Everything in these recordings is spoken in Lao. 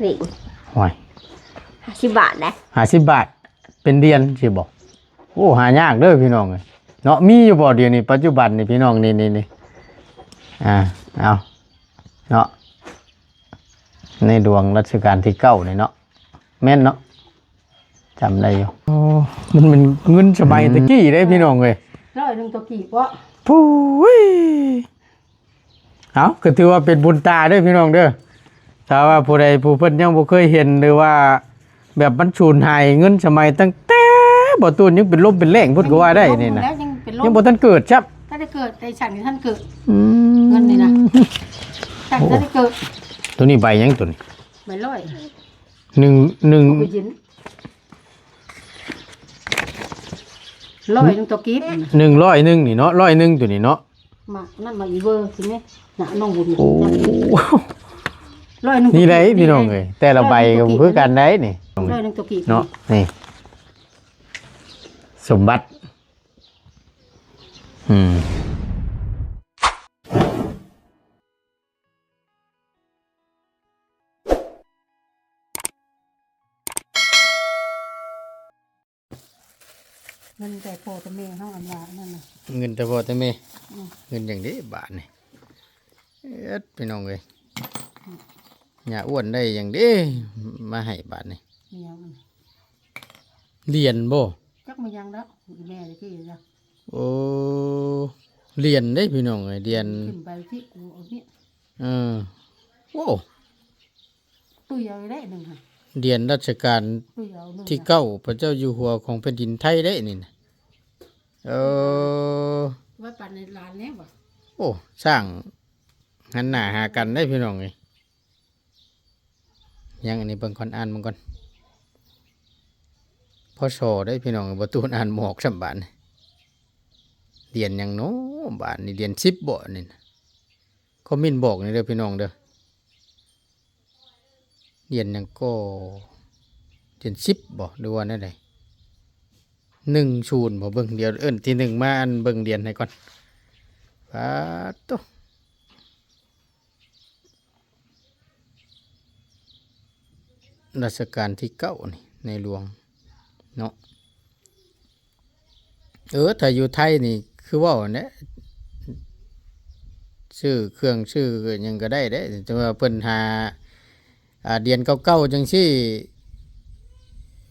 ນີ້ ໂອ້ຍ ຫ້າສິບບາດເດ້ ຫ້າສິບບາດ ເປັນຫຼຽນຊິບໍ່? ໂອ້ ຫາຍາກເດີພີ່ນ້ອງເອີຍເນາະ. ມີຢູ່ບໍ່ດຽວນີ້ ປັດຈຸບັນນີ້ພີ່ນ້ອງ? ນີ້ໆໆ ອ່າ ເອົາເນາະ ໃນຫຼວງລັດຊະການທີເກົ້ານີ້ເນາະ ແມ່ນເນາະ ຈຳໄດ້ຢູ່. ໂອ້ ມັນເປັນເງິນສະໄໝ ອືມ ແຕ່ກີ້ເດ້ພີ່ນ້ອງເອີຍ. ຮ້ອຍໜຶ່ງຕໍ່ກີບເບາະ? ພຸ້ຍ ເອົ້າ ກໍຖືວ່າເປັນບຸນຕາເດີພີ່ນ້ອງເດີ. ຖ້າວ່າຜູ້ໃດຜູ້ເພິ່ນຍັງບໍ່ເຄີຍເຫັນ ຫຼືວ່າແບບມັນສູນຫາຍ ເງິນສະໄໝຕັ້ງແຕ່ບໍ່ຕູນຍັງເປັນລົມເປັນແລ້ງພຸ້ນກໍວ່າໄດ້ນີ້ນະ. ຍັງເປັນລົມ ຍັງບໍ່ທັນເກີດຊ້ຳ. ທັນໄດ້ເກີດ ໄດ້ສັນກໍທັນເກີດ. ອືມ ເງິນນີ້ນະ ຕັ້ງແຕ່ໄດ້ເກີດ. ໂອ້ ໂຕນີ້ໃບຫຍັງໂຕນີ້? ໃບຮ້ອຍ ໜຶ່ງ ໜຶ່ງ ເອົາໄປກິນ ຮ້ອຍໜຶ່ງຕໍ່ກີບ ໜຶ່ງ ຮ້ອຍໜຶ່ງນີ້ເນາະ ຮ້ອຍໜຶ່ງໂຕນີ້ເນາະ. ມາ ນັ້ນມາອີເວີ ຊິແມ່ນະ ນ້ອງບຸນ. ໂອ້ ຮ້ອຍໜຶ່ງ ນີ້ໄດ໋ພີ່ນ້ອງເອີຍ ແຕ່ລະໃບກໍບໍ່ຄືກັນໄດ໋ນີ້ ຮ້ອຍໜຶ່ງຕໍ່ກີບເນາະ. ນີ້ສົມບັດ ອືມ ເງິນແຕ່ພໍ່ແຕ່ແມ່ເຮົາ ອັນວ່ານັ້ນນະ ເງິນແຕ່ພໍ່ແຕ່ແມ່. ອືມ ເງິນຫຍັງເດ້ບາດນີ້? ເອີດ ພີ່ນ້ອງເອີຍ ອືມ ຍ່າອ້ວນໄດ້ຫຍັງເດ້ມາໃຫ້ບາດນີ້? ອີຫຍັງ? ຫຼຽນບໍ່? ຈັກແມ່ນຫຍັງດອກ ອີແມ່ຕະກີ້ນະ. ໂອ້ ຫຼຽນເດ້ພີ່ນ້ອງເອີຍ ຫຼຽນ ຂຶ້ນໄປທີ່ກູເອົານີ້. ເອີ ໂອ້ ຕຸ້ຍເອົາໄດ້ໜຶ່ງຫັ້ນ ຫຼຽນລັດຊະການ ຕຸ້ຍເອົາໜຶ່ງ ທີເກົ້າ ພະເຈົ້າຢູ່ຫົວຂອງແຜ່ນດິນໄທເດ້ນີ້ນະ. ເອີ ໄວ້ປັນໃຫ້ຫຼານແດ່ບໍ່? ໂອ້ ສ້າງຫັນໜ້າຫາກັນໄດ້ພີ່ນ້ອງເອີຍ. ຍັງ ອັນນີ້ເບິ່ງກ່ອນ ອ່ານເບິ່ງກ່ອນ ພ.ສ. ໄດ້ພີ່ນ້ອງ ບໍ່ຕູນອ່ານບໍ່ອອກຊ້ຳບາດນີ້. ຫຼຽນຫຍັງເນາະບາດນີ້? ຫຼຽນສິບບໍ່ນີ້ນະ? ຄອມເມັນບອກແດ່ເດີພີ່ນ້ອງເດີ. ຫຼຽນຫຍັງກໍ ຫຼຽນສິບບໍ່ ຫຼືວ່າແນວໃດ? ໜຶ່ງສູນບໍ່? ເບິ່ງ ດຽວເອີ້ນທີໜຶ່ງມາ ອັນ ເບິ່ງຫຼຽນໃຫ້ກ່ອນ. ປາດໂທ້ ລັດຊະການທີເກົ້ານີ້ ໃນຫຼວງເນາະ. ເອີ ຖ້າຢູ່ໄທນີ້ຄືເວົ້າຫັ້ນແຫຼະ ຊື້ເຄື່ອງຊື້ຫຍັງກໍໄດ້ເດ້ ແຕ່ວ່າເພິ່ນຫາ ອ່າ ຫຼຽນເກົ່າໆຈັ່ງຊີ້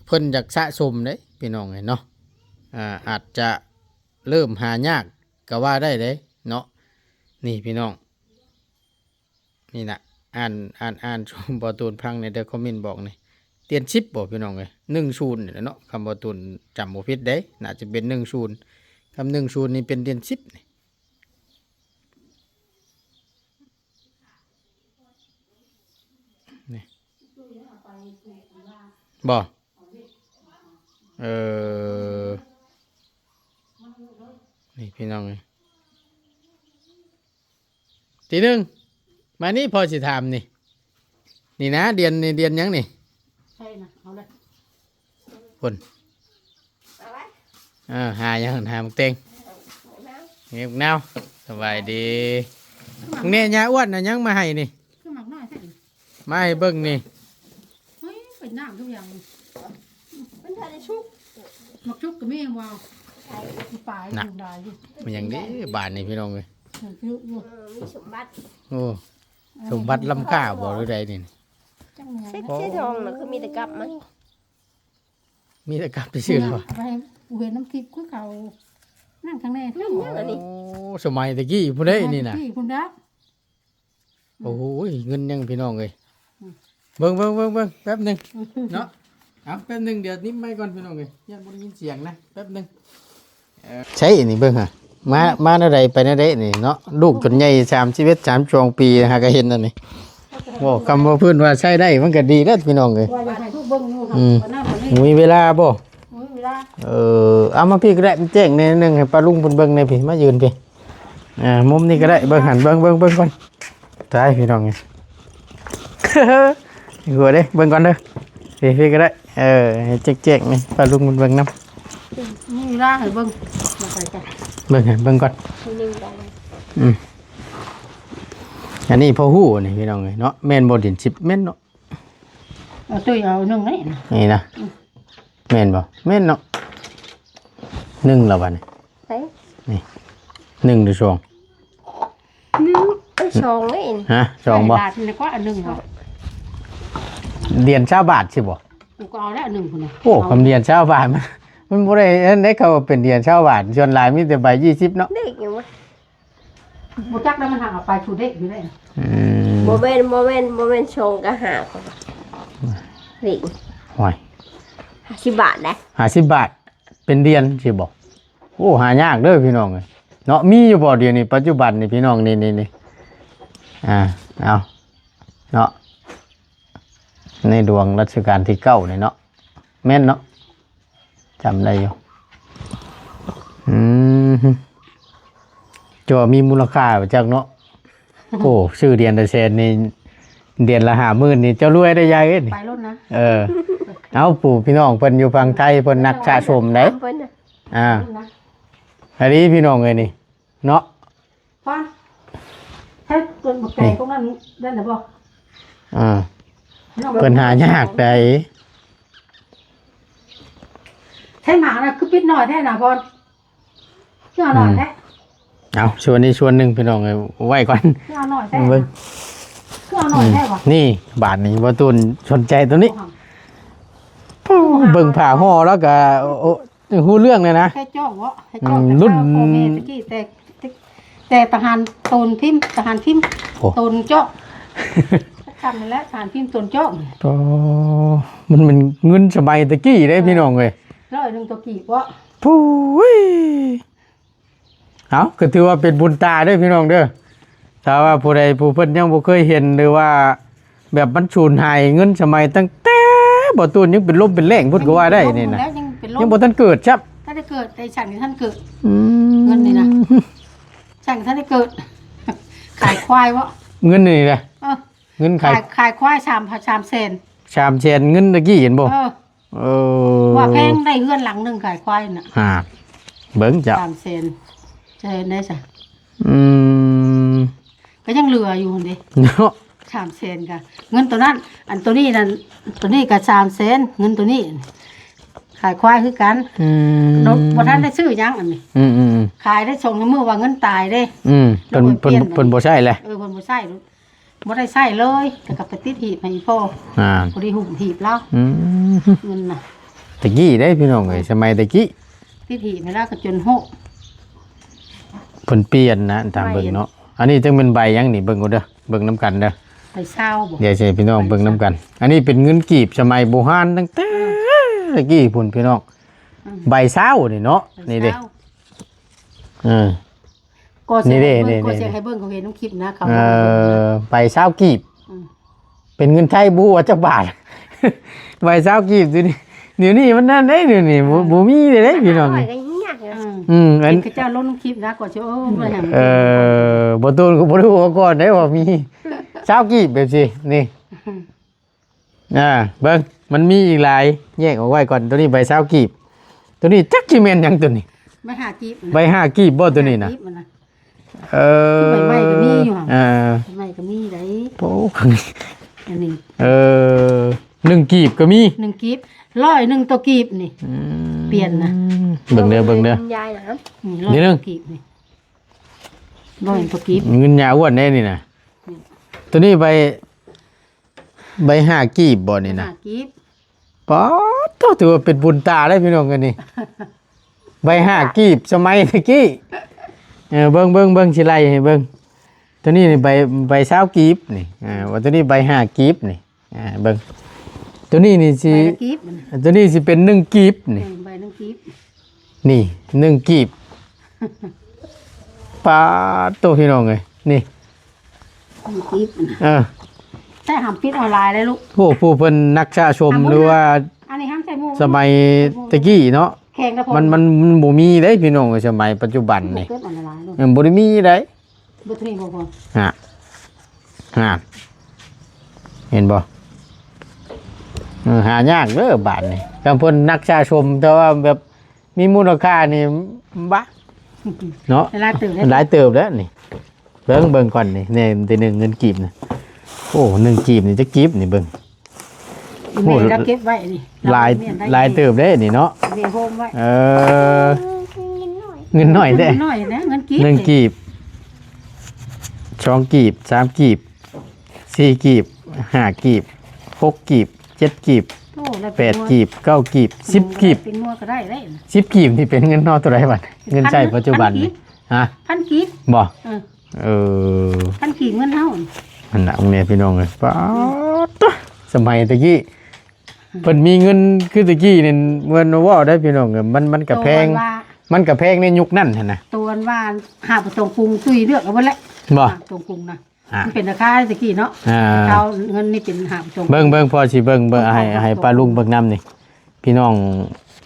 ເພິ່ນຢາກສະສົມເດ້ພີ່ນ້ອງເອີຍເນາະ. ອ່າ ອາດຈະເລີ່ມຫາຍາກກໍວ່າໄດ້ເດ້ເນາະ. ນີ້ພີ່ນ້ອງ ນີ້ນະ ອ່ານ ອ່ານ ອ່ານສູ່ບ່າວຕູນຟັງແດ່ເດີ ຄອມເມັນບອກນີ້ ຫຼຽນສິບບໍ່ພີ່ນ້ອງເອີຍ? ໜຶ່ງສູນນີ້ແຫຼະເນາະ ຄຳບ່າວຕູນຈຳບໍ່ຜິດເດ້ ໜ້າຈະເປັນໜຶ່ງສູນ ຄຳໜຶ່ງສູນນີ້ເປັນຫຼຽນສິບນີ້ ນີ້ ບໍ່? ເອີ ນີ້ພີ່ນ້ອງເອີຍ ທີໜຶ່ງ ມານີ້ ພໍ່ຊິຖາມນີ້ ນີ້ນະ ຫຼຽນນີ້ ຫຼຽນຫຍັງນີ້? ໃຊ່ນະ ເອົາເລີຍ ພຸ້ນ ເອົາໄວ້ ເອີ ຫາຫຍັງ? ຫາໝາກແຕງ ເອົາໄວ້ ເຮັດໝາກນາວ. ສະບາຍດີ ເອົາໝາກ ແມ່ ຍ່າອ້ວນເອົາຫຍັງມາໃຫ້ນີ້? ຄືໝາກນ້ອຍແທ້ນີ້ ມາໃຫ້ເບິ່ງນີ້ ເຮີ້ຍ ເປັນນ້ຳທຸກຢ່າງນີ້ ມັນທັນໄດ້ສຸກ ໝາກສຸກກໍມີວ່າ ປາຍ ນະ ຫຼາຍຢູ່ ມັນຫຍັງເດ້ບາດນີ້ພີ່ນ້ອງເອີຍ ມັນສຸກຢູ່ ເອີ ມີສົມບັດ ໂອ້ ເອີ ສົມບັດລ້ຳຄ່າບໍ່ ຫຼືໃດນີ້? ຈັກແມ່ນ ເຊັກ ເຊັກທອງນະ ຄືມີແຕ່ກັບມັນ ມີແຕ່ກັບຊື່ໆ ແລ້ວ ໄປເຫັນນ້ຳທິບຄືເຂົາ ນັ້ນຂ້າງໃນ ແມ່ນຫຍັງອັນນີ້? ໂອ້ ສະໄໝແຕ່ກີ້ພຸ້ນເດ້ນີ້ນະ ສະໄໝແຕ່ກີ້ພຸ້ນເດ້. ໂອ້ຍ ເງິນຫຍັງພີ່ນ້ອງເອີຍ ອືມ ເບິ່ງໆໆໆ ແປັບໜຶ່ງ ອືມ ເນາະ ເອົາ ແປັບໜຶ່ງ ດຽວນິບໄມກ່ອນພີ່ນ້ອງເອີຍ ຢ້ານບໍ່ໄດ້ຍິນສຽງນະ ແປັບໜຶ່ງ ເອີ ໃຊ້ນີ້ເບິ່ງຫາ ມາ ມາແນວໃດໄປແນວໃດນີ້ເນາະ ລູກຈົນໃຫຍ່ ສາມສິບເອັດ ສາມສິບສອງປີ ຫາກະເຫັນອັນນີ້ ໂອ້ ຄຳວ່າເພິ່ນວ່າໃຊ້ໄດ້ມັນກະດີແລ້ວພີ່ນ້ອງເອີຍ ວ່າຢາກໃຫ້ລູກເບິ່ງຢູ່ ອືມ ວ່ານັ້ນວ່ານີ້ ມີເວລາບໍ່? ໂອ້ຍ ເວລາ ເອີ ເອົາມາພີ້ກໍໄດ້ ມັນແຈ້ງແດ່ໜຶ່ງ ໃຫ້ປ້າລຸງເພິ່ນເບິ່ງແດ່ພີ້ ມາຢືນພີ້ ອ່າ ມຸມນີ້ກໍໄດ້ ເບິ່ງຫັ້ນ ເບິ່ງ ເບິ່ງ ເບິ່ງກ່ອນ ຕາຍພີ່ນ້ອງເອີຍ ຫົວເດ້ ເບິ່ງກ່ອນເດີ ພີ້ ພີ້ກໍໄດ້ ເອີ ໃຫ້ແຈ້ງໆ ນີ້ ປ້າລຸງເພິ່ນເບິ່ງນຳ ມີເວລາໃຫ້ເບິ່ງ ມາໃສ່ກັນ ເບິ່ງໃຫ້ເບິ່ງກ່ອນ ອືມ ອັນນີ້ພໍຮູ້ນີ້ພີ່ນ້ອງເອີຍເນາະ ແມ່ນບໍ່? ຫຼຽນສິບແມ່ນເນາະ. ເອົາຕຸ້ຍເອົາໜຶ່ງນີ້ນະ ນີ້ນະ ອືມ ແມ່ນບໍ່? ແມ່ນເນາະ ໜຶ່ງແລ້ວບັດນີ້ ໃສ ນີ້ ໜຶ່ງຫຼືສອງ? ໜຶ່ງ ເອີຍ ສອງເດ້ນີ້ ຮະ ສອງບໍ່? ຫຼາຍບາດນີ້ກວ່າອັນໜຶ່ງບໍ່? ຫຼຽນຊາວບາດຊິບໍ່? ກູກໍເອົາແລ້ວໜຶ່ງພຸ້ນນະ ໂອ້ ເອົາ ຄຳຫຼຽນຊາວບາດ ມັນ ມັນບໍ່ໄດ້ອັນໃດ ເຂົາເປັນຫຼຽນຊາວບາດ ສ່ວນຫຼາຍມີແຕ່ໃບຊາວເນາະ ເດັກຫຍັງວະ? ບໍ່ຈັກແລ້ວ ມັນຫາກເອົາໄປສູ່ເດັກຢູ່ເດ້ ອືມ ບໍ່ແມ່ນ ບໍ່ແມ່ນ ບໍ່ແມ່ນ ສອງກັບຫ້າ ເດັກ ໂອ້ຍ ຫ້າສິບບາດເດ້ ຫ້າສິບບາດ ເປັນຫຼຽນຊິບໍ່? ໂອ້ ຫາຍາກເດີພີ່ນ້ອງເອີຍເນາະ ມີຢູ່ບໍ່ດຽວນີ້ ປັດຈຸບັນນີ້ພີ່ນ້ອງ ນີ້ ນີ້ ນີ້ ອ່າ ເອົາເນາະ ໃນຫຼວງລັດຊະການທີເກົ້ານີ້ເນາະ ແມ່ນເນາະ ຈຳໄດ້ຢູ່ ອືມ ເຈົ້າວ່າມີມູນຄ່າບໍ່ຈັກເນາະ ໂອ້ ຊື້ຫຼຽນລະແສນນີ້ ຫຼຽນລະຫ້າໝື່ນນີ້ ເຈົ້າລວຍໄດ້ຍາຍເອີຍ ໄປໂລດນະ ເອີ ເອົາ ຜູ້ພີ່ນ້ອງເພິ່ນຢູ່ຝັ່ງໄທ ເພິ່ນນັກສະສົມເດ້ ເພິ່ນນະ ອ່າ ອັນນີ້ພີ່ນ້ອງເອີຍນີ້ເນາະ ຟັງ ໃຊ້ຕົ້ນບັກແຕງ ນີ້ ພວກນັ້ນ ນັ້ນນະບໍ່ ອ່າ ເພິ່ນຫາຍາກໃດ ໃຊ້ໝາກນະ ຄືປິດນ້ອຍແທ້ນະ ພອນ ຄືເອົາໜ້ອຍແທ້ ອືມ ເອົາ ສ່ວນນີ້ສ່ວນໜຶ່ງພີ່ນ້ອງເອີຍ ໄວ້ກ່ອນ ຄືເອົາໜ້ອຍແທ້ ເບິ່ງ ຄືເອົາໜ້ອຍແທ້ຫວາ ອືມ ນີ້ ບາດນີ້ ບໍ່ຕູນສົນໃຈໂຕນີ້ ໂອ້ ເບິ່ງຜ້າຫໍ່ແລ້ວກໍ ໂອ້ ຮູ້ເລື່ອງເລີຍນະ ແຄ່ຈ້ອງເນາະ ແຄ່ຈ້ອງ ອືມ ແຕ່ ລຸ້ນ ເກົ່າພໍ່ແມ່ຕະກີ້ ແຕ່ ແຕ່ ແຕ່ທະຫານໂຕນພິມ ທະຫານພິມ ໂອ້ ໂຕນເຈາະ ຈຳນັ້ນແຫຼະ ທະຫານພິມໂຕນເຈາະ ອໍ ມັນ ມັນເງິນສະໄໝຕະກີ້ເດ້ ພີ່ນ້ອງເອີຍ ຮ້ອຍໜຶ່ງຕໍ່ກີບເນາະ ໂອ້ຍ ເອົ້າ ກໍຖືວ່າເປັນບຸນຕາເດີພີ່ນ້ອງເດີ ຖ້າວ່າຜູ້ໃດຜູ້ເພິ່ນຍັງບໍ່ເຄີຍເຫັນ ຫຼືວ່າແບບມັນສູນຫາຍເງິນສະໄໝຕັ້ງແຕ່ບໍ່ຕູນຍັງເປັນລົມເປັນແລ້ງພຸ້ນກໍວ່າໄດ້ນີ້ນະ ຍັງເປັນລົມ ຍັງບໍ່ທັນເກີດຊ້ຳ ທັນໄດ້ເກີດ ໄດ້ສັນທັນເກີດ ອືມ ເງິນນີ້ນະ ສັນທັນໄດ້ເກີດ ຂາຍຄວາຍເບາະ ເງິນນີ້ນະ ເອີ ເງິນຂາຍ ຂາຍ ຂາຍຄວາຍສາມ ສາມແສນ ສາມແສນເງິນຕະກີ້ເຫັນບໍ່? ເອີ ເອີ ວ່າແພງ ໄດ້ເຮືອນຫຼັງໜຶ່ງຂາຍຄວາຍນະ ຫາ ເບິ່ງເຈົ້າ ສາມແສນ ຈະເຮັດໄດ້ຊະ ອືມ ກໍຍັງເຫຼືອຢູ່ຫັ້ນເດ້ເນາະ ສາມແສນກະ ເງິນໂຕນັ້ນ ອັນໂຕນີ້ນັ້ນ ໂຕນີ້ກະສາມແສນ ເງິນໂຕນີ້ ຂາຍຄວາຍຄືກັນ ອືມ ບໍ່ທັນໄດ້ຊື້ຫຍັງອັນນີ້ ອືມໆໆ ຂາຍໄດ້ສອງສາມມື້ວ່າເງິນຕາຍເດ້ ອືມ ເພິ່ນ ເພິ່ນ ເພິ່ນບໍ່ໃຊ້ແຫຼະ ເອີ ເພິ່ນບໍ່ໃຊ້ ບໍ່ໄດ້ໃຊ້ເລີຍ ແລ້ວກໍໄປຕິດຫີບໃຫ້ອີ່ພໍ່ ອ່າ ພໍດີຫຸ້ມຫີບລາວ ອືມ ເງິນນະ ຕະກີ້ເດ້ພີ່ນ້ອງເອີຍ ສະໄໝຕະກີ້ ຕິດຫີບໃຫ້ລາວກໍຈົນໂຮະ ເພິ່ນປ່ຽນນະ ຕາມເບິ່ງເນາະ ອັນນີ້ຈັ່ງແມ່ນໃບຫຍັງນີ້ ເບິ່ງເອົາເດີ ເບິ່ງນຳກັນເດີ ໃບຊາວບໍ່ ດຽວຊິໃຫ້ພີ່ນ້ອງເບິ່ງນຳກັນ ອັນນີ້ເປັນເງິນກີບສະໄໝບູຮານຕັ້ງແຕ່ ອືມ ຕະກີ້ພຸ້ນພີ່ນ້ອງ ອືມ ໃບຊາວນີ້ເນາະ ໃບຊາວ ນີ້ເດ້ ເອີ ກໍຊິ ນີ້ເດ້ ໃຫ້ເບິ່ງ ນີ້ ນີ້ ກໍຊິໃຫ້ເບິ່ງ ເຂົາເຫັນນຳຄລິບນະ ເຂົາ ເອີ ໃບຊາວກີບ ອືມ ເປັນເງິນໄທບໍ່ຮູ້ວ່າຈັກບາດ ໃບຊາວກີບ ດຽວນີ້ ດຽວນີ້ມັນນັ້ນເດ້ ດຽວນີ້ບໍ່ ບໍ່ມີເດ້ ພີ່ນ້ອງ ໜ້ອຍກໍຍາກຢູ່ ອືມ ອືມ ອັນ ເຫັນເຂົາເຈົ້າລົງນຳຄລິບນະ ກໍຊິ ໂອ້ ບໍ່ແມ່ນ ເອີ ບໍ່ຕູນກໍບໍ່ຮູ້ມາກ່ອນເດ້ວ່າມີຊາວກີບແບບຊີ້ ນີ້ ອ່າ ເບິ່ງ ມັນມີອີກຫຼາຍ ແຍກອອກໄວ້ກ່ອນ ໂຕນີ້ໃບຊາວກີບ ໂຕນີ້ຈັກຊິແມ່ນຫຍັງໂຕນີ້ ໃບຫ້າກີບ ໃບຫ້າກີບບໍ່ໂຕນີ້ນະ ຫ້າກີບມັນນະ ເອີ ໃບໃໝ່ກໍມີຢູ່ຫະ ເອີ ໃບໃໝ່ກໍມີໄດ໋ ໂອ້ ອັນນີ້ ເອີ ໜຶ່ງກີບກໍມີ ໜຶ່ງກີບ ຮ້ອຍໜຶ່ງຕໍ່ກີບນີ້ ອືມ ປ່ຽນນະ ເບິ່ງເດີ ເບິ່ງເດີ ຍາຍນະ ນີ້ ຮ້ອຍໜຶ່ງຕໍ່ກີບນີ້ ຮ້ອຍໜຶ່ງຕໍ່ກີບ ເງິນຍາອ້ວນເດ້ນີ້ນະ ອືມ ໂຕນີ້ໃບ ໃບຫ້າກີບບໍ່ນີ້ນະ ຫ້າກີບ ປາດໂທ້ ຖືວ່າເປັນບຸນຕາເດ້ພີ່ນ້ອງເອີຍນີ້ ໃບຫ້າກີບສະໄໝຕະກີ້ ເອີ ເບິ່ງ ເບິ່ງ ເບິ່ງ ຊິໄລ່ໃຫ້ເບິ່ງ ໂຕນີ້ນີ້ໃບ ໃບຊາວກີບນີ້ ອ່າ ວ່າໂຕນີ້ໃບຫ້າກີບນີ້ ອ່າ ເບິ່ງ ໂຕນີ້ນີ້ຊິ ໃບລະກີບ ໂຕນີ້ຊິເປັນໜຶ່ງກີບນີ້ ເອີ ໃບໜຶ່ງກີບ ນີ້ໜຶ່ງກີບ ປາດໂທ້ ພີ່ນ້ອງເອີຍ ນີ້ ໜຶ່ງກີບ ເອີ ແຕ່ຫ້າມປິດອອນລາຍເດ້ລູກ ໂອ້ ຜູ້ເພິ່ນນັກສະສົມ ຫຼືວ່າ ອັນນີ້ຫ້າມໃສ່ໝູ່ ສະໄໝຕະກີ້ເນາະ ແຂງນະ ມັນ ມັນ ມັນບໍ່ມີເດ້ພີ່ນ້ອງເອີຍ ສະໄໝປັດຈຸບັນນີ້ ບໍ່ໄດ້ມີເດ້ ບໍ່ໄດ້ມີເດ້ ບໍ່ຖືກບໍ່ພໍ ຮະ ຮະ ເຫັນບໍ່ ເອີ ຫາຍາກເດີບາດນີ້ ຄັນເພິ່ນນັກສະສົມ ແຕ່ວ່າແບບມີມູນຄ່ານີ້ ບະ ເນາະ ຫຼາຍເຕີບເດ້ ຫຼາຍເຕີບແລ້ວນີ້ ເບິ່ງ ເບິ່ງກ່ອນນີ້ ນີ້ ທີໜຶ່ງເງິນກີບນະ ໂອ້ ໜຶ່ງກີບນີ້ຈັກກີບນີ້ເບິ່ງ ໂອ້ ແມ່ລາວເກັບໄວ້ນີ້ ຫຼາຍ ລາວເກັບໄວ້ ຫຼາຍເຕີບເດ້ນີ້ເນາະ ແມ່ໂຮມໄວ້ ເອີ ເງິນໜ້ອຍແທ້ ເງິນໜ້ອຍນະ ເງິນກີບ ໜຶ່ງກີບ ສອງກີບ ສາມກີບ ສີ່ກີບ ຫ້າກີບ ຫົກກີບ ເຈັດກີບ ໂອ້ ແລ້ວ ແປດກີບ ເກົ້າກີບ ສິບກີບ ເປັນງົວກໍໄດ້ເດ້ ສິບກີບນີ້ເປັນເງິນເຮົາເທົ່າໃດບັດ ເງິນໃຊ້ປັດຈຸບັນນີ້ ຮະ ພັນກີບ ບໍ່ ເອີ ເອີ ພັນກີບເງິນເຮົາ ອັນນະ ແມ່ພີ່ນ້ອງເອີຍ ປາດ ສະໄໝຕະກີ້ ເພິ່ນມີເງິນຄືຕະກີ້ນີ້ ເພິ່ນເວົ້າໄດ້ພີ່ນ້ອງເອີຍ ມັນ ມັນກະແພງ ໂຕອັນວ່າ ມັນກະແພງໃນຍຸກນັ້ນຫັ້ນນະ ໂຕອັນວ່າຫາປະຕົງປຸງຕຸ້ຍເລືອກເອົາເບິດແຫຼະ ບໍ່ ຫາປະຕົງປຸງນະ ອ່າ ມັນເປັນລາຄາຕະກີ້ເນາະ ອ່າ ເອົາເງິນນີ້ເປັນຫາປະຕົງ ເບິ່ງ ເບິ່ງ ພໍຊິເບິ່ງ ເບິ່ງ ໃຫ້ ໃຫ້ປ້າລຸງເບິ່ງນຳນີ້ ພີ່ນ້ອງ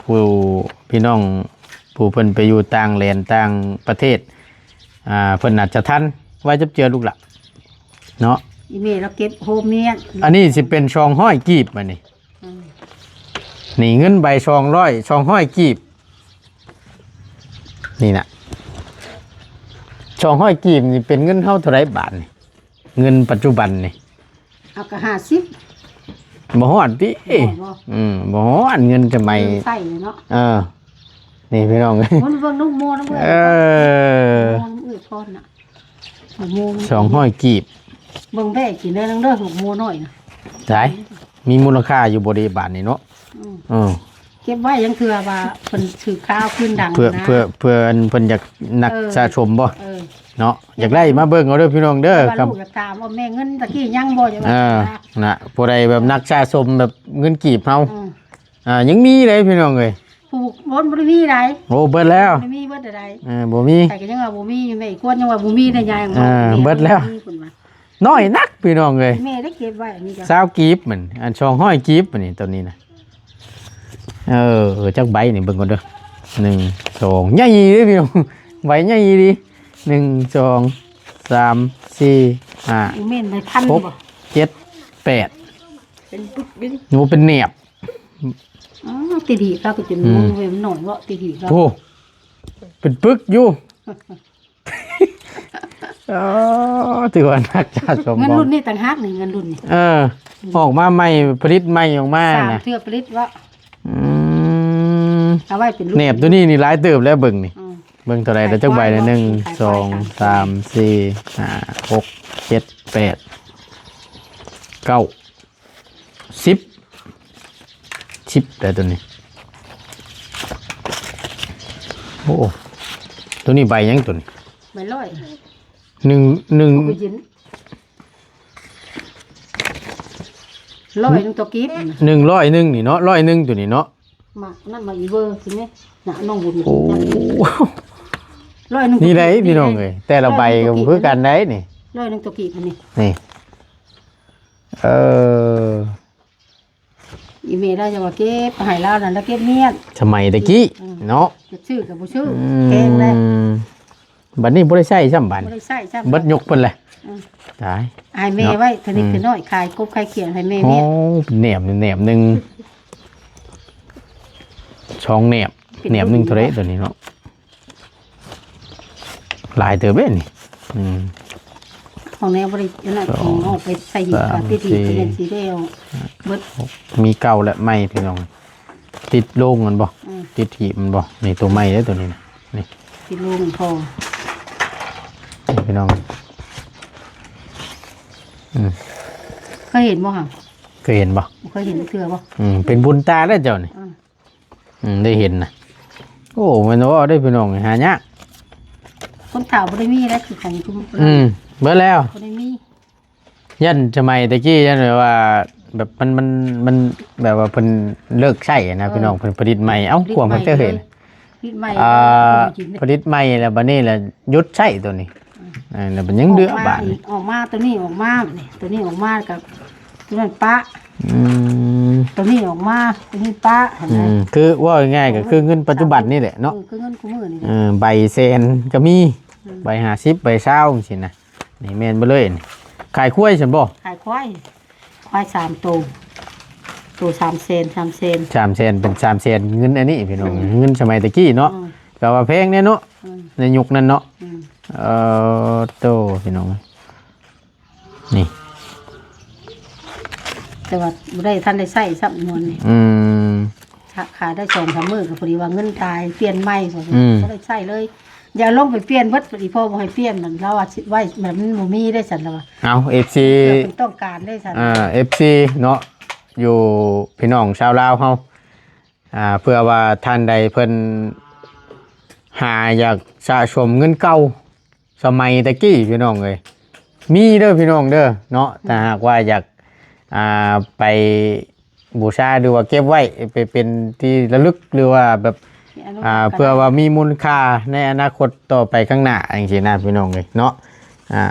ຜູ້ ພີ່ນ້ອງຜູ້ເພິ່ນໄປຢູ່ຕ່າງແດນຕ່າງປະເທດ ອ່າ ເພິ່ນອາດຈະທັນໄວຈັບເຈືອລູກຫຼານເນາະ ອີເມລລາວເກັບໂຮມເມຍ ອັນນີ້ຊິເປັນສອງຮ້ອຍກີບ ອັນນີ້ ອືມ ນີ້ເງິນໃບສອງຮ້ອຍ ສອງຮ້ອຍກີບ ນີ້ນະ ສອງຮ້ອຍກີບນີ້ເປັນເງິນເຮົາເທົ່າໃດບາດນີ້ ເງິນປັດຈຸບັນນີ້ ເອົາກະຫ້າສິບ ບໍ່ຮອດຕິ ບໍ່ຮອດບໍ່ ອືມ ບໍ່ຮອດເງິນສະໄໝ ເງິນໃຊ້ເນາະ ເອີ ນີ້ພີ່ນ້ອງ ມັນເບິ່ງລູກໂມນຳເອີ ເອີ ໂມນເອີພອນນະ ສອງຮ້ອຍກີບ ເບິ່ງແບກກິນໄດ້ນຳເດີ ໝາກໂມນ້ອຍນະ ໄດ້ ມີມູນລະຄ່າຢູ່ບໍ່ເດບາດນີ້ເນາະ ອືມ ເອີ ເກັບໄວ້ ຍັງເທື່ອວ່າເພິ່ນຖືກຂ່າວຄືນດັງ ເພື່ອ ນະ ເພື່ອ ເພື່ອເພິ່ນຢາກ ນັກ ເອີ ສະສົມບໍ່ ເອີ ເນາະ ຢາກໄດ້ມາເບິ່ງເອົາເດີພີ່ນ້ອງເດີ ວ່າລູກຢາກຖາມວ່າແມ່ເງິນຕະກີ້ຍັງບໍ່ ຢາກວ່າ ເອີ ນະ ຜູ້ໃດແບບນັກສະສົມແບບເງິນກີບເຮົາ ອືມ ອ່າ ຍັງມີເດ້ພີ່ນ້ອງເອີຍ ຜູ້ຄົນບໍ່ໄດ້ມີໃດ ໂອ້ ເບິດແລ້ວ ບໍ່ໄດ້ມີເບິດໃດ ເອີ ບໍ່ມີ ໃຜກໍຍັງວ່າບໍ່ມີຢູ່ ແມ່ອີກວນຍັງວ່າບໍ່ມີໄດ້ຍາຍ ເອີ ເບິດແລ້ວ ເພິ່ນວ່າ ນ້ອຍນັກພີ່ນ້ອງເອີຍ ແມ່ໄດ້ເກັບໄວ້ອັນນີ້ກໍ ຊາວກີບມັນ ອັນສອງຮ້ອຍກີບອັນນີ້ ຕົວນີ້ນະ ເອີ ຈັກໃບນີ້ເບິ່ງກ່ອນເດີ ໜຶ່ງ ສອງ ໃຫຍ່ເດ້ພີ່ນ້ອງ ໃບໃຫຍ່ອີ່ຫຼີ ໜຶ່ງ ສອງ ສາມ ສີ່ ຫ້າ ແມ່ນໃບພັນ ຫົກ ບໍ່ ເຈັດ ແປດ ເປັນປຶກເປັນ ໂອ້ ເປັນແໜບ ອໍ ຕິດຫີບລາວກໍຈົນ ອືມ ງງເວີຍ ມັນໜ້ອຍເວາະ ຕິດຫີບລາວ ໂອ້ ເປັນປຶກຢູ່ ອໍ ຖືວ່ານັກສະສົມ ເງິນລຸ້ນນີ້ຕ່າງຫາກນີ້ ເງິນລຸ້ນນີ້ ເອີ ອອກມາໃໝ່ ຜະລິດໃໝ່ອອກມາ ສາມນະ ເທື່ອຜະລິດເວາະ ອືມ ເອົາໄວ້ເປັນລຸ້ນ ແໜບຕົວນີ້ນີ້ຫຼາຍເຕີບແລ້ວ ເບິ່ງນີ້ ອືມ ເບິ່ງເທົ່າໃດລະ ຈັກໃບລະ ໜຶ່ງ ສອງ ສາມ ສີ່ ຫ້າ ຫົກ ເຈັດ ແປດ ເກົ້າ ສິບ ສິບແລ້ວຕົວນີ້ ໂອ້ ຕົວນີ້ໃບຫຍັງຕົວນີ້ ໃບຮ້ອຍ ໜຶ່ງ ໜຶ່ງ ເອົາໄປຢືນ ຮ້ອຍໜຶ່ງຕໍ່ກີບ ໜຶ່ງ ຮ້ອຍໜຶ່ງນີ້ເນາະ ຮ້ອຍໜຶ່ງຕົວນີ້ເນາະ ມາ ນັ້ນມາອີເວີຊິແມ່ ນະ ນ້ອງບຸນ ໂອ້ ຮ້ອຍໜຶ່ງ ນີ້ໄດ໋ພີ່ນ້ອງເອີຍ ແຕ່ລະໃບກໍບໍ່ຄືກັນໄດ໋ນີ້ ຮ້ອຍໜຶ່ງຕໍ່ກີບອັນນີ້ ນີ້ ເອີ ອີເມລລາວຈະວ່າເກັບໃຫ້ລາວນັ້ນ ລາວເກັບມຽນ ສະໄໝຕະກີ້ ອືມ ເນາະ ຈະຊື້ກໍບໍ່ຊື້ ອືມ ແພງເດ້ ບັດນີ້ບໍ່ໄດ້ໃຊ້ຊ້ຳ ບັດ ບໍ່ໄດ້ໃຊ້ຊ້ຳ ເບິດຍຸກເພິ່ນແຫຼະ ອືມ ຕາຍ ໃຫ້ແມ່ ເນາະ ໄວ້ ທະນິດ ອືມ ທະໜ້ອຍ ຂາຍກົບຂາຍຂຽງໃຫ້ແມ່ ໂອ້ ເວຍ ເປັນແໜບ ແໜບໜຶ່ງ ສອງແໜບ ເປັນ ແໜບໜຶ່ງເທົ່າໃດຕົວນີ້ເນາະ ຫຼາຍເຕີບເດ້ນີ້ ອືມ ຂອງແນວບໍ່ໄດ້ອັນນັ້ນ ສອງ ຂອງອອກໄປໃສ່ຫີບ ສາມ ກະຕິດຫີບ ສີ່ ກໍແມ່ນຊິໄດ້ເອົາເບິດ ມີເກົ່າແລະໃໝ່ພີ່ນ້ອງ ຕິດໂລງມັນບໍ່ ອືມ ຕິດຫີບມັນບໍ່ ນີ້ຕົວໃໝ່ເດ້ຕົວນີ້ນະ ນີ້ ຕິດໂລງພໍ ນີ້ພີ່ນ້ອງ ອືມ ເຄີຍເຫັນບໍ່ຫະ ເຄີຍເຫັນບໍ່ ບໍ່ເຄີຍເຫັນເທື່ອບໍ່ ອືມ ເປັນບຸນຕາແລ້ວເຈົ້ານີ້ ອືມ ອືມ ໄດ້ເຫັນນະ ໂອ້ ແມ່ນເວົ້າໄດ້ພີ່ນ້ອງ ຫາຍາກ ຄົນເຖົ້າບໍ່ໄດ້ມີແລ້ວ ຄືຂອງຊຸມ ອືມ ເບິດແລ້ວ ບໍ່ໄດ້ມີ ຢ້ານສະໄໝແຕ່ກີ້ ຢ້ານແບບວ່າ ແບບມັນ ມັນ ມັນແບບວ່າເພິ່ນເລີກໃຊ້ນະ ເອີ ພີ່ນ້ອງ ເພິ່ນຜະລິດໃໝ່ ເອົ້າ ຜະລິດໃໝ່ ຂວາມເພິ່ນເຄີຍເຫັນ ຜະລິດໃໝ່ ອ່າ ແລ້ວກໍບໍ່ໄດ້ກິນ ຜະລິດໃໝ່ແລ້ວ ບັດນີ້ລະຢຸດໃຊ້ໂຕນີ້ ອືມ ເອີ ແລ້ວມັນຍັງເຫຼືອບາດນີ້ ອອກມາ ໂຕນີ້ອອກມາ ໂຕນີ້ອອກມາ ແລ້ວກໍໂຕນັ້ນປະ ອືມ ໂຕນີ້ອອກມາ ໂຕນີ້ປະ ເຫັນ ອື ບໍ່ ມ ຄືເວົ້າງ່າຍໆ ກໍຄືເງິນປັດຈຸບັນນີ້ແຫຼະເນາະ ເອີ ຄືເງິນຄູ່ມື້ນີ້ແຫຼະ ເອີ ໃບແສນກໍມີ ອືມ ໃບຫ້າສິບ ໃບຊາວ ຈັ່ງຊີ້ນະ ນີ້ແມ່ນເບິດເລີຍ ຂາຍຄວາຍຊັ້ນບໍ່? ຂາຍຄວາຍ ຄວາຍສາມໂຕ ໂຕສາມແສນ ສາມແສນ ສາມແສນ ເປັນສາມແສນ ເງິນອັນນີ້ພີ່ນ້ອງ ອືມ ເງິນສະໄໝແຕ່ກີ້ເນາະ ອືມ ກໍວ່າແພງແດ່ເນາະ ອືມ ໃນຍຸກນັ້ນເນາະ ອືມ ເອີ ໂຕ ພີ່ນ້ອງ ນີ້ ແຕ່ວ່າບໍ່ໄດ້ ທັນໄດ້ໃຊ້ຊ້ຳນວນນີ້. ອືມ ຖ້າຂາຍໄດ້ສອງສາມມື້ກໍພໍດີວ່າເງິນຕາຍ ປ່ຽນໃໝ່. ອືມ ບໍ່ໄດ້ໃຊ້ເລີຍ. ຢ່າລົງໄປປ່ຽນເບິດ ອີ່ພໍ່ບໍ່ໃຫ້ປ່ຽນ ລາວວ່າຊິໄວ້ ມັນບໍ່ມີໄດ້ຊັ້ນ ລາວວ່າ. ເອົາ ເອັຟຊີ ເປັນຕ້ອງການໄດ້ຊັ້ນ. ເອີ ເອັຟຊີ ເນາະ ຢູ່ພີ່ນ້ອງຊາວລາວເຮົາ ອ່າ ເພື່ອວ່າທ່ານໃດເພິ່ນຫາຢາກສະສົມເງິນເກົ່າ ສະໄໝແຕ່ກີ້ພີ່ນ້ອງເອີຍ ມີເດີພີ່ນ້ອງເດີເນາະ. ຖ້າຫາກວ່າຢາກ ອ່າ ໄປບູຊາ ຫຼືວ່າເກັບໄວ້ໄປເປັນທີ່ລະລຶກ ຫຼືວ່າແບບ ອາ ເພື່ອວ່າມີມູນຄ່າໃນອະນາຄົດຕໍ່ໄປຂ້າງໜ້າ ຈັ່ງຊີ້ນະພີ່ນ້ອງເອີຍເນາະ. ອ່າ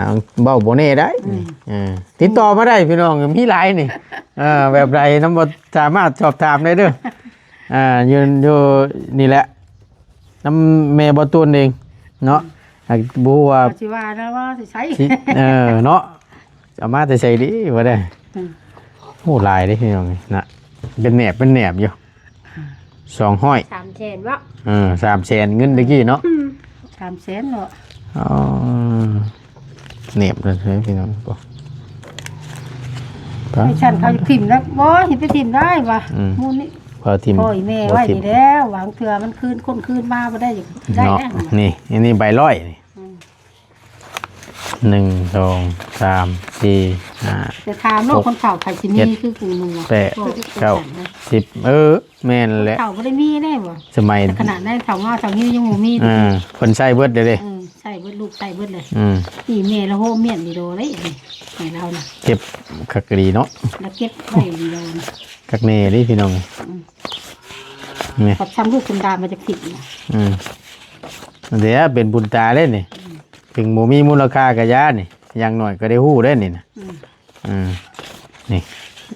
ເວົ້າບໍ່ແນ່ໄດ໋. ອືມ ເອີ ຕິດຕໍ່ມາໄດ້ພີ່ນ້ອງ ມີຫຼາຍນີ້. ເອີ ແບບໃດນຳ ບໍ່ສາມາດສອບຖາມໄດ້ເດີ. ອ່າ ຢູ່ ຢູ່ນີ້ແຫຼະ ນຳແມ່ບໍ່ຕູນເອງເນາະ. ຫາກບໍ່ຮູ້ວ່າ ວ່າຊິວ່ານະ ວ່າຊິໃຊ້ ຊິ ເອີ ເນາະ ເອົາມາແຕ່ໃສດີບໍ່ໄດ້. ອືມ ໂອ້ ຫຼາຍເດ້ພີ່ນ້ອງນະ ເປັນແໜບ ເປັນແໜບຢູ່. ສອງຮ້ອຍ ສາມແສນບໍ່? ເອີ ສາມແສນ ເງິນແຕ່ກີ້ເນາະ. ອືມ ສາມແສນເນາະ. ອໍ ແໜບເລີຍພີ່ນ້ອງ. ໄອ້ຊັ້ນເຂົາຖິ້ມແລ້ວ ບໍ່ເຫັນໄປຖິ້ມໄດ້ວ່າ. ອືມ ໝູ່ນີ້ ພໍຖິ້ມ ໂອ້ຍ ແມ່ໄວ້ນີ້ແລ້ວ ບາງເທື່ອມັນຄືນ ຄົນຄືນມາບໍ່ໄດ້ ໄດ້ ເນາະ ແລ້ວ. ນີ້ ອັນນີ້ໃບຮ້ອຍນີ້. ອືມ ໜຶ່ງ ສອງ ສາມ ສີ່ ຫ້າ ແຕ່ຖາມໂລກຄົນເຖົ້າໃຜຊິມີຄືກູໜຶ່ງວ່າ ແປດ ເກົ້າ ສິບ ເອີ ແມ່ນແຫຼະ ເຖົ້າບໍ່ໄດ້ມີເດ້ບໍ່ ສະໄໝ ແຕ່ຂະໜາດໃນເຖົ້າງາເຖົ້າຍິ້ວຍັງບໍ່ມີ. ເອີ ເພິ່ນໃຊ້ເບິດເດ້ ເອີ ໃຊ້ເບິດ ລູກໃຊ້ເບິດເລີຍ. ອືມ ອີ່ແມ່ລະໂຮມມຽນດີໂດເດ້ ໃຫ້ລາວນະ ເກັບຄັກດີເນາະ ລະເກັບໄວ້ດີໂດນະ ຄັກແນ່ເດ້ພີ່ນ້ອງ. ອືມ ນີ້ ກັບຊ້ຳລູກຄົນດາມາຈາກທິດນະ. ອືມ ເດ ເປັນບຸນຕາເດ້ນີ້. ອືມ ເຖິງບໍ່ມີມູນລະຄ່າກະຢ່ານີ້ ຢ່າງໜ້ອຍກໍໄດ້ຮູ້ເດ້ນີ້ນະ. ອືມ ອືມ ນີ້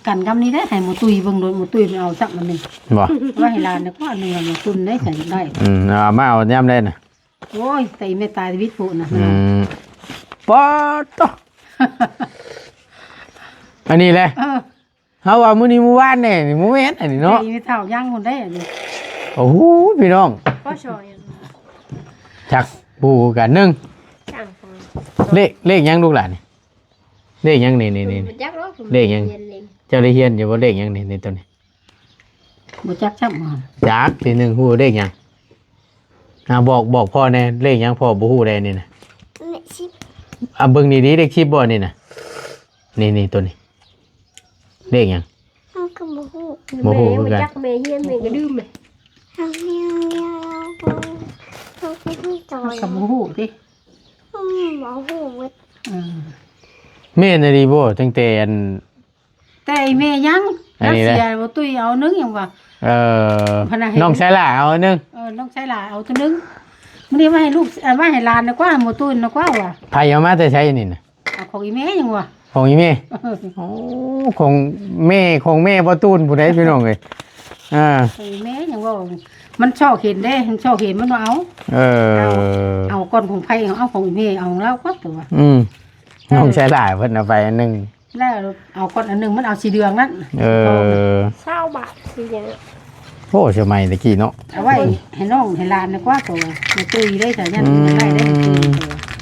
ກັນກັບນີ້ໄດ້ ໃຫ້ໝໍຕຸ້ຍເບິ່ງໂລດ ໝໍຕຸ້ຍມັນເອົາຈັກອັນໜຶ່ງ ບໍ່ ໄວ້ໃຫ້ຫຼານນະ ກໍອັນໜຶ່ງ ໝໍຕຸ້ນໄດ້ໃສ່ໄດ້. ອືມ ເອົາມາເອົາຍາມໃດນະ? ໂອ້ຍ ແຕ່ອີແມ່ຕາຍວິດໂພດນະ. ອືມ ປາດໂທ້ ອັນນີ້ແຫຼະ. ເອີ ເຮົາວ່າມື້ນີ້ມື້ວານແດ່ນີ້ ບໍ່ແມ່ນອັນນີ້ເນາະ ແຕ່ອີແມ່ເຖົ້າຍັງພຸ້ນໄດ໋ອັນນີ້. ໂອ້ໂຫ ພີ່ນ້ອງ ກໍຊອຍ ຈັກ ບໍ່ຮູ້ຄືກັນ. ໜຶ່ງ ຊ່າງຂອງ ເລກ ເລກຫຍັງລູກຫຼານນີ້? ເລກຫຍັງນີ້ ນີ້ ນີ້ ບໍ່ຈັກດອກ. ເລກຫຍັງ? ເຈົ້າໄດ້ຮຽນຢູ່ບໍ່? ເລກຫຍັງນີ້ ນີ້ຕົວນີ້? ບໍ່ຈັກຊ້ຳ. ຈັກ ທີໜຶ່ງຮູ້ເລກຫຍັງ? ອ່າ ບອກ ບອກພໍ່ແດ່ ເລກຫຍັງ? ພໍ່ບໍ່ຮູ້ແດ່ນີ້ນະ. ເລກສິບ. ອ່າ ເບິ່ງດີໆ ເລກສິບບໍ່ນີ້ນະ? ນີ້ ນີ້ ຕົວນີ້ ເລກຫຍັງ? ເຮົາກໍບໍ່ຮູ້ ບໍ່ຮູ້ຄືກັນ. ແມ່ບໍ່ຈັກ ແມ່ຮຽນ ແມ່ກໍລືມ. ເຮົາຮຽນ ເຮົາກໍບໍ່ຮູ້ຕິ. ອືມ ບໍ່ຮູ້ເບິດ. ເອີ ແມ່ນອີ່ຫຼີບໍ່? ຕັ້ງແຕ່ອັນ ແຕ່ອີແມ່ຍັງ ອັນນີ້ ຍັງເສຍ ບໍ່ຕຸ້ຍເອົາໜຶ່ງຫຍັງວ່າ. ເອີ ນ້ອງໄຊລາເອົາໜຶ່ງ. ເອີ ນ້ອງໄຊລາເອົາຕົວໜຶ່ງ. ມື້ນີ້ມາໃຫ້ລູກ ເອົາມາໃຫ້ຫຼານນະກວ່າ ບໍ່ຕຸ້ຍນະກວ່າວ່າ. ໃຜເອົາມາແຕ່ໃສນີ້ນະ? ເອົາຂອງອີແມ່ຫຍັງວ່າ ຂອງອີແມ່. ເອີ ໂອ້ ຂອງແມ່ ຂອງແມ່ບໍ່ຕູນຜູ້ໃດພີ່ນ້ອງເອີຍ. ອ່າ ຂອງອີແມ່ຫຍັງວ່າ ມັນຊອກເຫັນເດ້ ມັນຊອກເຫັນ ມັນວ່າເອົາ. ເອີ ເອົາ ເອົາກ່ອນຂອງໃຜ ເອົາຂອງອີແມ່ ເອົາຂອງລາວກ່ອນຕົວະ. ອືມ ເອີ ນ້ອງຊາຍຫຼ້າເພິ່ນເອົາໄປອັນໜຶ່ງ ແລ້ວເອົາກ່ອນອັນໜຶ່ງ ມັນເອົາສີເຫຼືອງນັ້ນ. ເອີ ຊາວບາດ ສີຫຍັງ. ໂອ້ ສະໄໝແຕ່ກີ້ເນາະ ເອົາໄວ້ໃຫ້ນ້ອງໃຫ້ຫຼານດີກວ່າຕົວະ ມາຕຸ້ຍໄດ້ ສາຍຍັນ ອືມ ໄດ້ໄດ້.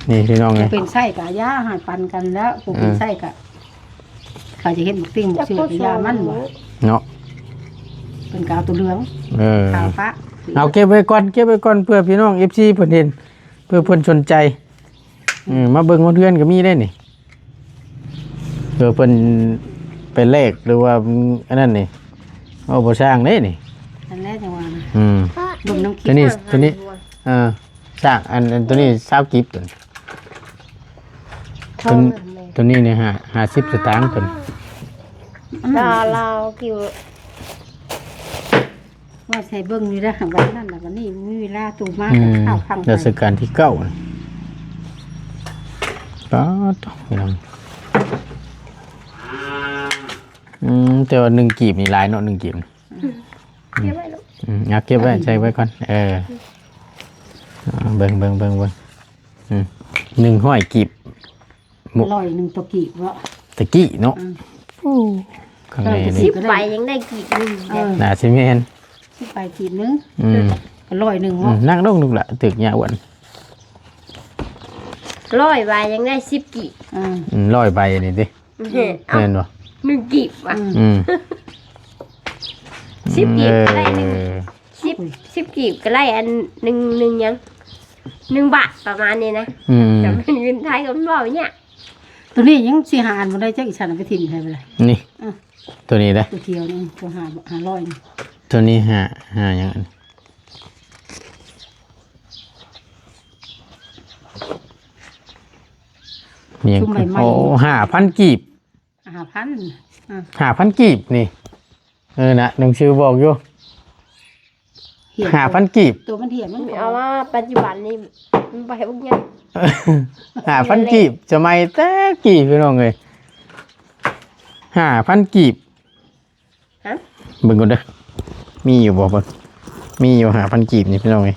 ນີ້ພີ່ນ້ອງເອີຍ ເປັນໄສ້ກະຢ່າໃຫ້ປັນກັນແລ້ວ ຜູ້ເປັນ ເອີ ໄສ້ກະ ເຂົາຈະເຮັດໝາກຕິ່ງໝາກເສືອກະຢ່າມັນເນາະ ເພິ່ນກະເອົາຕົວເຫຼືອງ. ເອີ ຂາວປະ ເອົາເກັບໄວ້ກ່ອນ ເກັບໄວ້ກ່ອນ ເພື່ອພີ່ນ້ອງເອັຟຊີເພິ່ນເຫັນ ເພື່ອເພິ່ນສົນໃຈ. ອືມ ມາເບິ່ງຮອດເຮືອນກໍມີໄດ໋ນີ້ ເພື່ອເພິ່ນໄປແລກ ຫຼືວ່າອັນນັ້ນນີ້ ເວົ້າບໍ່ຊ່າງເດ້ນີ້. ອັນແລກຈັ່ງວ່ານະ. ອືມ ເບິ່ງນ້ຳ ຕົວນີ້ ຕົວນີ້ ເອີ ຊ່າງ ອັນ ອັນຕົວນີ້ຊາວກີບ ຕົວນີ້ ຕົວນີ້ ຕົວນີ້ນີ້ຫ້າ ຫ້າສິບສະຕາງ ຕົວນີ້ ລາວ ລາວກິວ. ວ່າໃສ່ເບິ່ງຢູ່ເດີ ບັດນັ້ນລະ ບັດນີ້ມີເວລາໂຕມາ ອືມ ກໍເຂົ້າຟັງໄປ ລັດຊະການທີເກົ້າ. ປາດໂທ້ ພີ່ນ້ອງ ອືມ ແຕ່ວ່າໜຶ່ງກີບນີ້ຫຼາຍເນາະ ໜຶ່ງກີບ. ອືມ ເກັບໄວ້ລູກ ອືມ ເອົາເກັບໄວ້ ໃສ່ໄວ້ກ່ອນ. ເອີ ເບິ່ງ ເບິ່ງ ເບິ່ງ ເບິ່ງ ອືມ ໜຶ່ງຮ້ອຍກີບ. ຮ້ອຍໜຶ່ງຕໍ່ກີບເນາະ ແຕ່ກີ້ເນາະ. ອືມ ໂອ້ ຂ້າງໃນນີ້ ສິບໃບຍັງໄດ້ກີບໜຶ່ງ. ເອີ ໜ້າຊິແມ່ນ ສິບໃບກີບໜຶ່ງ. ອືມ ກໍຮ້ອຍໜຶ່ງເນາະ. ອືມ ນັບລົງລູກຫຼະ ຖືກຍາອ້ວນ ຮ້ອຍໃບຍັງໄດ້ສິບກີບ. ອືມ ອືມ ຮ້ອຍໃບນີ້ຕິ. ແມ່ນບໍ່? ໜຶ່ງກີບວ່າ ອືມ ອືມ ສິບກີບກໍໄດ້ໜຶ່ງ ເອີ ສິບ ສິບກີບກໍໄດ້ອັນໜຶ່ງ ໜຶ່ງຫຍັງ ໜຶ່ງບາດປະມານນີ້ນະ ອືມ ແຕ່ເປັນເງິນໄທກໍມັນເວົ້າຍາກ. ໂຕນີ້ຍັງຊິຫາອັນບໍ່ໄດ້ຈັກ ອີສັນເອົາໄປຖິ້ມໃຫ້ບໍ່ໄດ້ ນີ້ ອືມ ໂຕນີ້ເດ້ ໂຕຂຽວນີ້ ໂຕຫ້າ ຫ້າຮ້ອຍນີ້ ໂຕນີ້ຫາ ຫາຫຍັງອັນ ມີຫຍັງ ຊຸມໃໝ່ໆ ໂອ້ ຫ້າພັນກີບ ຫ້າພັນ ອ່າ ຫ້າພັນກີບນີ້ ເອີ ນະ ໜັງສືບອກຢູ່ ຫ້າພັນກີບ ໂຕມັນເຖຍ ມັນ ເອົາວ່າປັດຈຸບັນນີ້ມັນບໍ່ໃຫ້ບຸກຫຍັງ ຫ້າພັນກີບ ສະໄໝແຕ່ກີ້ ພີ່ນ້ອງເອີຍ ຫ້າພັນກີບ ຮະ ເບິ່ງກ່ອນເດີ ມີຢູ່ບໍ່ ເບິ່ງ ມີຢູ່ຫ້າພັນກີບນີ້ ພີ່ນ້ອງເອີຍ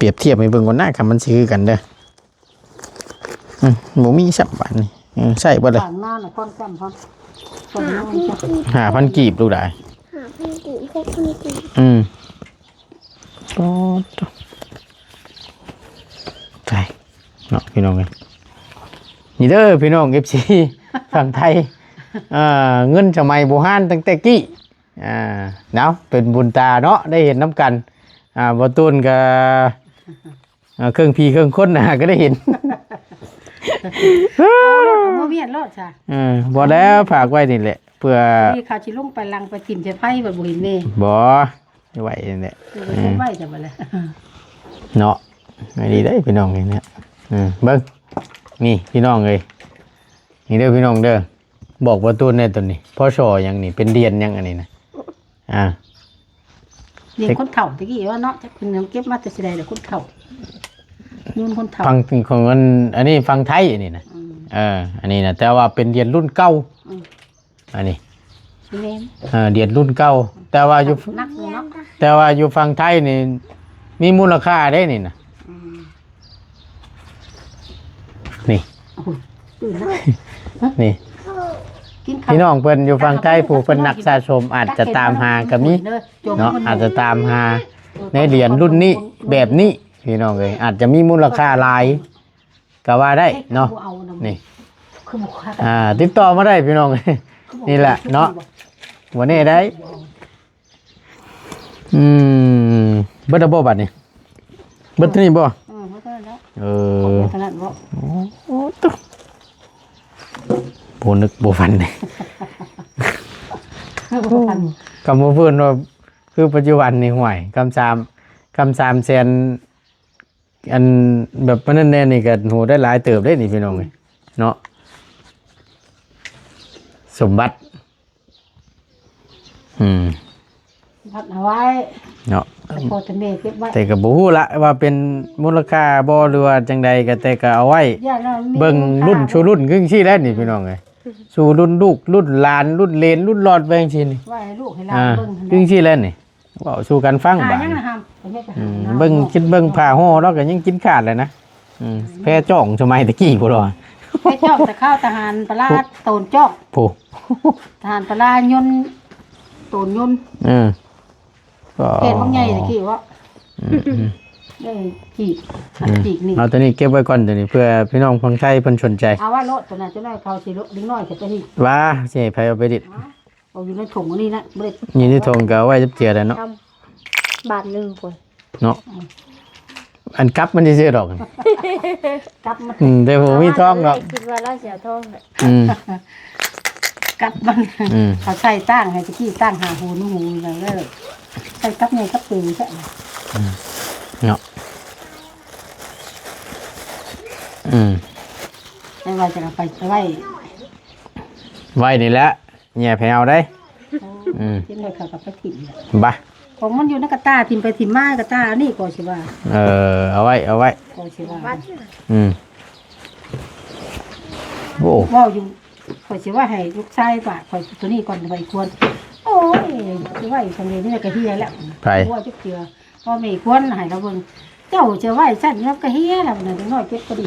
ປຽບທຽບໃຫ້ເບິ່ງກ່ອນນະ ຄັນມັນຊິຄືກັນເດີ. ອືມ ບໍ່ມີຊ້ຳບາດນີ້ ເອີ ໃຊ້ບໍ່ໄດ້ ຂ້າງໜ້ານະ ຄວາມຈຳເຮົາ ຫ້າພັນກີບ ຫ້າພັນກີບ ລູກຫຼາຍ ຫ້າພັນກີບ ຫົກພັນກີບ ອືມ ໂອ້ ຕາຍເນາະ ພີ່ນ້ອງເອີຍ ນີ້ເດີ ພີ່ນ້ອງ ເອັຟຊີ ຝັ່ງໄທ ເອີ ເງິນສະໄໝບູຮານຕັ້ງແຕ່ກີ້ ອ່າ ເນາະ ເປັນບຸນຕາເນາະ ໄດ້ເຫັນນຳກັນ ອ່າ ບໍ່ຕູນກໍ ອ່າ ເຄື່ອງຜີເຄື່ອງຄົນນະ ກໍໄດ້ເຫັນ ເອົາໂລດ ເອົາມາວຽນໂລດຊະ ເອີ ບໍ່ແລ້ວ ຝາກໄວ້ນີ້ແຫຼະ ເພື່ອ ນີ້ເຂົາຊິລົງໄປຫຼັງໄປຖິ້ມໃສ່ໄຟ ບັດບໍ່ເຫັນແນ່ ບໍ່ ໄວ້ນີ້ແຫຼະ ເອີ ເອີ ໄວ້ຊະບັດລະ ເນາະ ດີເດ້ພີ່ນ້ອງເອີຍ ນີ້ ເອີ ເບິ່ງ ນີ້ພີ່ນ້ອງເອີຍ ນີ້ເດີພີ່ນ້ອງເດີ ບອກປະຕູນແດ່ໂຕນີ້ ພໍຊໍຫຍັງນີ້ ເປັນດຽນຫຍັງອັນນີ້ນະ ອ່າ ດຽນຄົນເຖົ້າຕະກີ້ວ່າເນາະ ຈັກເພິ່ນເກັບມາແຕ່ຊິໃດແຫຼະ ຄົນເຖົ້າ ຍູນຄົນເຖົ້າ ຝັ່ງຂອງອັນ ອັນນີ້ຝັ່ງໄທອັນນີ້ນະ ອືມ ເອີ ອັນນີ້ນະ ແຕ່ວ່າເປັນດຽນລຸ້ນເກົ່າ ອືມ ອັນນີ້ ແມ່ນ ເອີ ດຽນລຸ້ນເກົ່າ ແຕ່ວ່າຢູ່ ໜັກເນາະ ແຕ່ວ່າຢູ່ຝັ່ງໄທນີ້ມີມູນລະຄ່າເດ້ນີ້ນະ ອືມ ນີ້ ໂອ້ຍ ຕື່ນນະ ນີ້ ກິນເຂົ້າ ພີ່ນ້ອງເພິ່ນຢູ່ຝັ່ງໄທ ຜູ້ເພິ່ນນັກສະສົມອາດຈະຕາມຫາກໍມີເນາະ ອາດຈະຕາມຫາໃນຫຼຽນລຸ້ນນີ້ແບບນີ້ ພີ່ນ້ອງເອີຍ ອາດຈະມີມູນລະຄ່າຫຼາຍ ກໍວ່າໄດ້ເນາະ ນີ້ ອ່າ ຕິດຕໍ່ມາໄດ້ພີ່ນ້ອງ ນີ້ແຫຼະເນາະ ບໍ່ແນ່ໄດ້ ອືມ ເບິດແລ້ວບໍ່ບັດນີ້ ເບິດເທົ່ານີ້ບໍ່ ເອີ ເບິດເທົ່ານັ້ນແລ້ວ ເອີ ເທົ່ານັ້ນບໍ່ ໂອ້ ໂອ້ ໂຕ ບໍ່ນຶກບໍ່ຝັນເດ້ ບໍ່ຝັນ ຄຳວ່າເພິ່ນວ່າ ຄືປັດຈຸບັນນີ້ ຫ້ວຍ ຄຳສາມ ຄຳສາມແສນ ອັນແບບປານນັ້ນແດ່ນີ້ກໍ ໂຫ ໄດ້ຫຼາຍເຕີບເດ້ນີ້ ພີ່ນ້ອງເອີຍ ເນາະ ສົມບັດ ອືມ ບັດເອົາໄວ້ເນາະ ແຕ່ພໍ່ແຕ່ແມ່ເກັບໄວ້ ແຕ່ກໍບໍ່ຮູ້ລະວ່າເປັນມູນລະຄ່າບໍ່ ຫຼືວ່າຈັ່ງໃດ ກໍແຕ່ກໍເອົາໄວ້ ຢ່າງນັ້ນ ເບິ່ງລຸ້ນສູ່ລຸ້ນ ຄືຈັ່ງຊີ້ແຫຼະນີ້ ພີ່ນ້ອງເອີຍ ສູ່ລຸ້ນລູກລຸ້ນຫຼານລຸ້ນເລນລຸ້ນຫຼອດໄວ້ຈັ່ງຊີ້ນີ້ ໄວ້ໃຫ້ລູກໃຫ້ຫຼານ ອ່າ ເບິ່ງ ຄືຈັ່ງຊີ້ແຫຼະນີ້ ເວົ້າສູ່ກັນຟັງບາດນີ້ ອືມ ເບິ່ງ ຄິດເບິ່ງຜ້າຫໍ່ລາວກໍຍັງກິນຂາດແຫຼະນະ ອືມ ແພຈ່ອງສະໄໝຕະກີ້ພຸ້ນລະ ແພຈ່ອງແຕ່ຄາວທະຫານປະລາ ໂຕນຈ້ອງ ໂອ້ ທະຫານປະລາຍົນ ໂຕນຍົນ ເອີ ແພນບັກໃຫຍ່ຕະກີ້ເວາະ ອືມ ເອີ ກີກ ອືມ ກີກນີ້ ເອົາໂຕນີ້ເກັບໄວ້ກ່ອນ ໂຕນີ້ ເພື່ອພີ່ນ້ອງຝັ່ງໄທເພິ່ນສົນໃຈ ເອົາໄວ້ໂລດ ໂຕນັ້ນ ຈັກໜ້ອຍເຂົາຊິລົງ ເດັກນ້ອຍເຂົາຈະຮີດ ວ່າຊິໃຫ້ໃຜເອົາໄປດິດ ເອົາຢູ່ໃນຖົງອັນນີ້ນະ ບໍ່ໄດ້ ຢູ່ໃນຖົງກໍເອົາໄວ້ຈັກເທື່ອແລ້ວເນາະ ບາດໜຶ່ງພຸ້ນເນາະ ອືມ ອັນກັບມັນຊື່ໆດອກ ກັບມັນ ອືມ ແຕ່ບໍ່ມີທ້ອງດອກ ຄິດວ່າລາວຊິເອົາທ້ອງແຫຼະ ອືມ ກັບມັນ ອືມ ເຂົາໃສ່ຕ່າງໃຫ້ຕະກີ້ ຕ່າງຫາຫູໜູຫູແລ້ວ ໃສ່ກັບໃຫຍ່ກັບໂຕແທ້ ອືມ ເນາະ ອືມ ແຕ່ວ່າຈະເອົາໄປໄວ້ ໄວ້ນີ້ແຫຼະ ແຍ່ແຜວໄດ້ ໂອ້ ອືມ ກິນແລ້ວເຂົາກໍໄປຖິ້ມ ບາ ຂອງມັນຢູ່ໃນກະຕ່າ ຖິ້ມໄປຖິ້ມມາ ກະຕ່າອັນນີ້ກໍຊິວ່າ ເອີ ເອົາໄວ້ ເອົາໄວ້ ກໍຊິວ່າ ອືມ ໂອ້ ເວົ້າຢູ່ ຂ້ອຍຊິວ່າໃຫ້ລູກຊາຍຝາກຂ້ອຍໂຕນີ້ກ່ອນ ໄວ້ຄວນ ໂອ້ຍ ຊິໄວ້ຊຳນີ້ ນີ້ກໍເຫຍແລ້ວ ໃຜ ບໍ່ຈັກເທື່ອ ພໍ່ແມ່ຄວນໃຫ້ລາວເບິ່ງ ເຈົ້າຈະໄວ້ຊັ້ນ ມັນກໍເຫຍແລ້ວ ເດັກນ້ອຍເກັບກໍດີ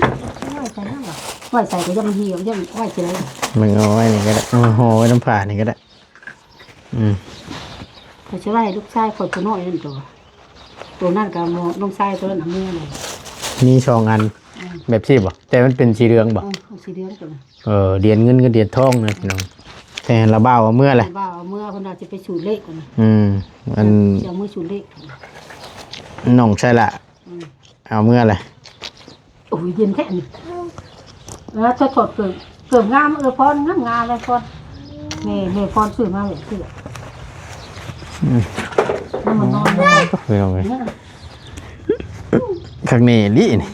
ໄວ້ໃສນະ ໄວ້ໃສກໍຢ່າມັນເຫຍ ຢ່າໄວ້ໃສ ມຶງເອົາໄວ້ນີ້ກໍໄດ້ ເອົາຫໍ່ໄວ້ນຳຜ້ານີ້ກໍໄດ້ ອືມ ຂ້ອຍຊິໄວ້ໃຫ້ລູກຊາຍຂ້ອຍຜູ້ນ້ອຍນັ້ນຕົວ ຕົວນັ້ນກໍເອົານ້ອງຊາຍຕົວນັ້ນເອົາເມືອເລີຍ ມີສອງອັນ ອືມ ແບບຊີ້ບໍ່? ແຕ່ມັນເປັນສີເຫຼືອງບໍ່? ອືມ ເອົາສີເຫຼືອງຕົວນັ້ນ ເອີ ຫຼຽນເງິນກັບຫຼຽນທອງນະພີ່ນ້ອງ. ແຕ່ລາວບ່າວເອົາເມືອແລ້ວ ລາວບ່າວເອົາເມືອ ເພິ່ນວ່າຊິໄປສູດເລກ ອືມ ອັນ ຊິເອົາມືສູດເລກ ນ້ອງໃສ່ລະ ອືມ ເອົາເມືອແຫຼະ. ໂອ້ຍ ເຢັນແທ້ນີ້ ເອີ ຖອດ ຖອດເກີບ ເກີບງາມ ເອີ ພອນງາມໆເລີຍ ພອນ ແມ່ ແມ່ພອນຊື້ມາແບບນີ້ ອືມ ມັນນອນ ພີ່ນ້ອງເອີຍ ຄັກແນ່ອີ່ຫຼີນີ້.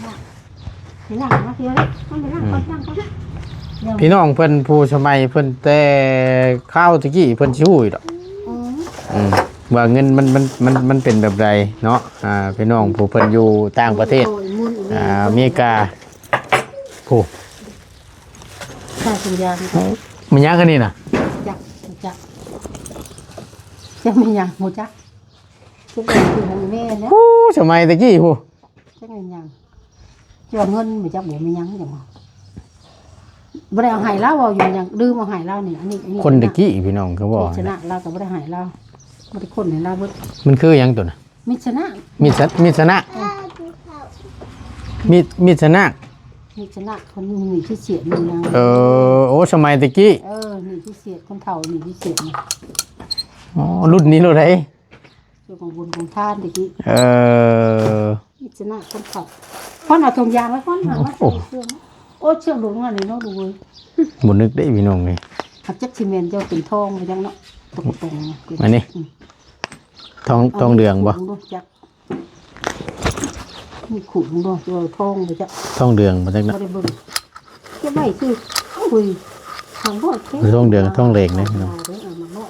ໄປລ້າງມາ ເອີ ມັນໄປລ້າງກ່ອນ ອືມ ລ້າງກ່ອນ ພີ່ນ້ອງເພິ່ນຜູ້ສະໄໝເພິ່ນແຕ່ຄາວຕະກີ້ເພິ່ນຊິຮູ້ຢູ່ດອກ ອືມ ອືມ ວ່າເງິນມັນ ມັນ ມັນ ມັນເປັນແບບໃດເນາະ. ອ່າ ພີ່ນ້ອງຜູ້ເພິ່ນຢູ່ຕ່າງປະເທດ ໂອ້ຍ ໝຸ່ນອີກແລ້ວ ອ່າ ອາເມລິກາ ຜູ້ ຄ່າສັນຍານ ເອົ້າ ແມ່ນຫຍັງອັນນີ້ນະ? ຈັກ ຈັກ ຈັກແມ່ນຫຍັງ ບໍ່ຈັກ ຈັກແມ່ນຫຍັງ ແມ່ນແຫຼະ ໂອ້ ສະໄໝຕະກີ້ພຸ້ນ ຈັກແມ່ນຫຍັງ ເຈົ້າເງິນບໍ່ຈັກ ບໍ່ແມ່ນຫຍັງ ຫຍັງວະ ບໍ່ໄດ້ເອົາໃຫ້ລາວ ເວົ້າຢູ່ຫຍັງ ລືມເອົາໃຫ້ລາວນີ້ ອັນນີ້ ອັນນີ້ ຄົນຕະກີ້ພີ່ນ້ອງ ຄືບໍ່ ຊະນະລາວກໍບໍ່ໄດ້ໃຫ້ລາວ ບໍ່ໄດ້ຄົນໃຫ້ລາວເບິດ ມັນຄືຫຍັງຕົວນັ້ນ? ມິດຊະນະ ມິດຊະ ມິດຊະນະ ເອີ ມິດ ມິດຊະນະ ມິດຊະນະ ເຂົາມີໜີ້ທີ່ສຽດມີຫຍັງ ເອີ ໂອ້ ສະໄໝແຕ່ກີ້ ເອີ ໜີ້ທີ່ສຽດ ຄົນເຖົ້າໜີ້ທີ່ສຽດ ອໍ ລຸ້ນນີ້ໂລດໃດ ເຈົ້າຂອງບຸນຂອງທານແຕ່ກີ້ ເອີ ມິດຊະນະ ຄົນເຖົ້າ ພອນເອົາຖົງຢາງໄວ້ ພອນເອົາມາໃສ່ເຄື່ອງ ໂອ້ ເຊືອກຫຼວງອັນນີ້ເນາະ ດູເວີຍ ບໍ່ນຶກເດ້ພີ່ນ້ອງເອີຍ ຫາກຈັກຊິແມ່ນເຈົ້າເປັນທອງບໍ່ຈັກເນາະ ຕົກຕົງ ອັນນີ້ ອືມ ທອງ ທອງເຫຼືອງບໍ່? ຈັກ ມີຂູດບໍ່? ເອີ ທອງບໍ່ຈັກ ທອງເຫຼືອງບໍ່ຈັກນະ ບໍ່ໄດ້ເບິ່ງ ເກັບໄວ້ຄື ໂອ້ຍ ທອງບໍ່ ທອງເຫຼືອງ ທອງແດງເດ້ ເອົາມາເນາະ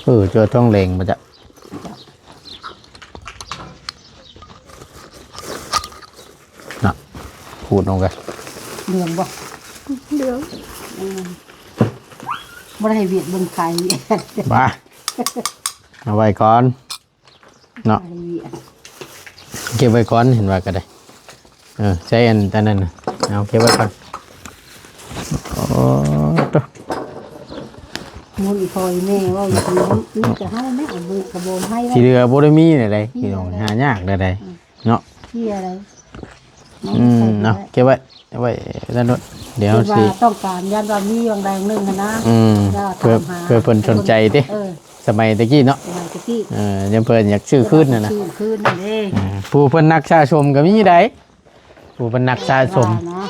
ເອີ ເຈົ້າທອງແດງບໍ່ຈັກ ນະ ຂູດລົງໄປ ເຫຼືອງບໍ່? ເຫຼືອງ ອືມ ບໍ່ໄດ້ໃຫ້ວຽກເບິ່ງຂາຍ ບ້າ ເອົາໄວ້ກ່ອນເນາະ ບໍ່ໄດ້ໃຫ້ວຽກ ເກັບໄວ້ກ່ອນ ເຫັນວ່າກໍໄດ້ ເອີ ໃຊ້ອັນ ອັນນັ້ນນະ ເອົາເກັບໄວ້ກ່ອນ ໂອ້ ໂຕ ມຸນອີ່ພໍ່ອີ່ແມ່ເວົ້າຢູ່ ມີແຕ່ເຮົາແມ່ເອົາເບິ່ງກະບອມໃຫ້ ທີ່ເຫຼືອບໍ່ໄດ້ມີແນວໃດ ພີ່ນ້ອງ ຫາຍາກແນວໃດ ອືມ ເນາະ ເສຍໄດ໋ ອືມ ເນາະ ເກັບໄວ້ ເກັບໄວ້ນັ້ນໂລດ ດຽວເຮົາຊິ ວ່າຕ້ອງການ ຢ້ານວ່າມີຫວ່າງໃດຫວ່າງໜຶ່ງຫັ້ນນະ ອືມ ເພື່ອ ເພື່ອເພິ່ນສົນໃຈຕິ ເອີ ສະໄໝແຕ່ກີ້ເນາະ ສະໄໝແຕ່ກີ້ ເອີ ຍາມເພິ່ນຢາກຊື້ຄືນຫັ້ນນະ ຊື້ຄືນນັ້ນເດ້ ເອີ ຜູ້ເພິ່ນນັກສະສົມກໍມີໃດ໋ ຜູ້ເພິ່ນນັກສະສົມ ວ່າເນາະ